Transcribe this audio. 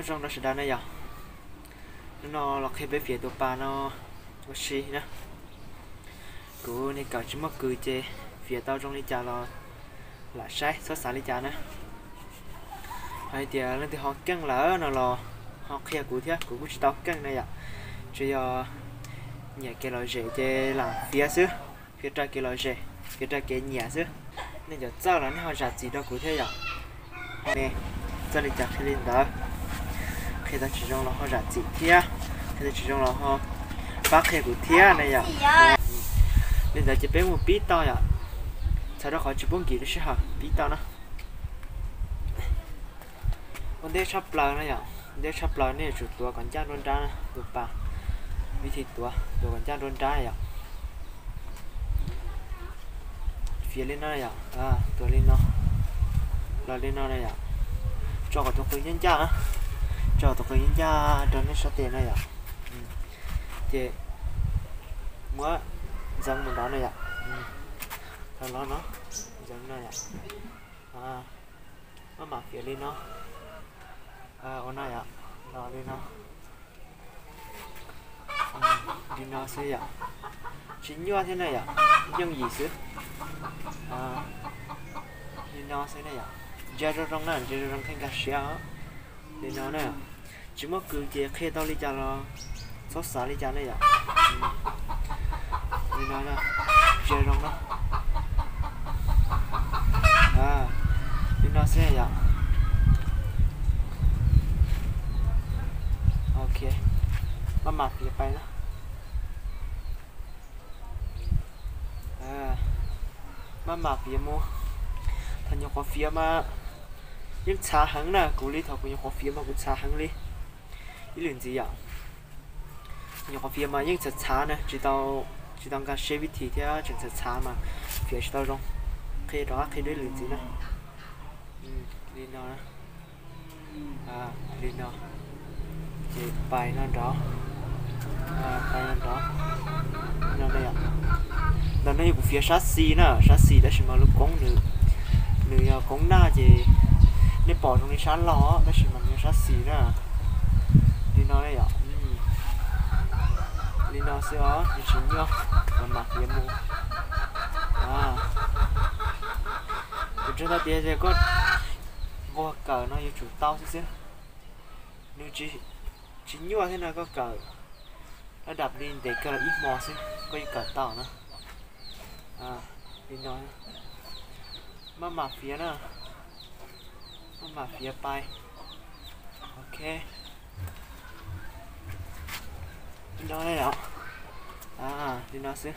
Zoo rau sawv daws na yom. Hnub no los qhia peb fiav tus pas no ua si na. Kuv niag kawm tsis muaj kws ces fiav tau zoo li cas los lam saib, txhob xav li cas na. Hais tias leej twg ho keej lawm no los ho qhia kuv thiab, kuv kuj tsis tau keej na yom. Tsuas yog nyiam kev lom zem ces lam fiav xwb, fiav raws kev lom zem, fiav raws kev nyiam xwb. Nej cov txawj los nej ho zam txim rau kuv thiab yom. Txawj li cas qhia li ntawd, qhia tau tsis zoo los ho zam txim thiab, qhia tau tsis zoo los ho pab qhia kuv thiab na yom. Li ntawd ces peb mus pib tau yom. Txhawm rau qhov tsis pub nkim rau sij hawm, pib tau na. Ua ntej tshaj plaws na yom, ntej tshaj plaws nej yuav tsum tuav kom ncaj nruab nrab na, tus pas, vib thim tuav, tuav kom ncaj nruab nrab yom. Fiav li no yom, tuav li no, los li no na yom. Tso kom tus qws ncaj ncaj na, tso tus qws ncaj ncaj rau nej sab tes na yom. Ces muab ntxeev mus nrad na yom. Thaum no no, ntxeev no yom. Maj mam fiav li no, ua no yom, los li no, li no xwb yom. Tsis nyuaj thiab na yom, yooj yim xwb. Li no xwb na yom, ntsia zoo zoo na, ntsia zoo zoo thiaj nkag siab. Li no na, tsis muaj kws ces qhia tau li cas los txhob xav li cas na yom. Li no, ntsia zoo na. Li no xwb yom. Ok, maj mam fiav pais na. Maj mam fiav mus. Thaum nyuam qhuav fiav mas yeej txhav heev na, kuv li thaum kuv nyuam qhuav fiav mas kuv txhav heev li. Ib lwm ntxiv yom. Nyuam qhuav fiav mas yeej txhav txhav na, tsis tau, tsis tau nkag siab vib thim thiab tseem txhav txhav mas fiav tsis tau zoo. Qhia rov qab qhia dua ib lwm ntxiv na. Li no, li no, ces pais no nrov, pais no nrov, no na yom. Ntawm no yog kuv fiav sab xis na, sab xis tab sis mas lub koob nws, nws yog koob naj ces nej pom zoo li sab laug tab sis mas nws yog sab xis na. Li no na yom. Li no xwb os, nws tsis nyuaj, maj mam fiav mus. Kuv ntseeg tau tias koj nquag kawm no yuav tsum tau xwb xwb. Nws tsis nyuaj thiab no, koj kawm laj dam li ntev kawg los ib hmo xwb koj yeej kawm tau na. Li no, maj mam fiav na, maj mam fiav pais. Ok, li no na yom. Li no xwb.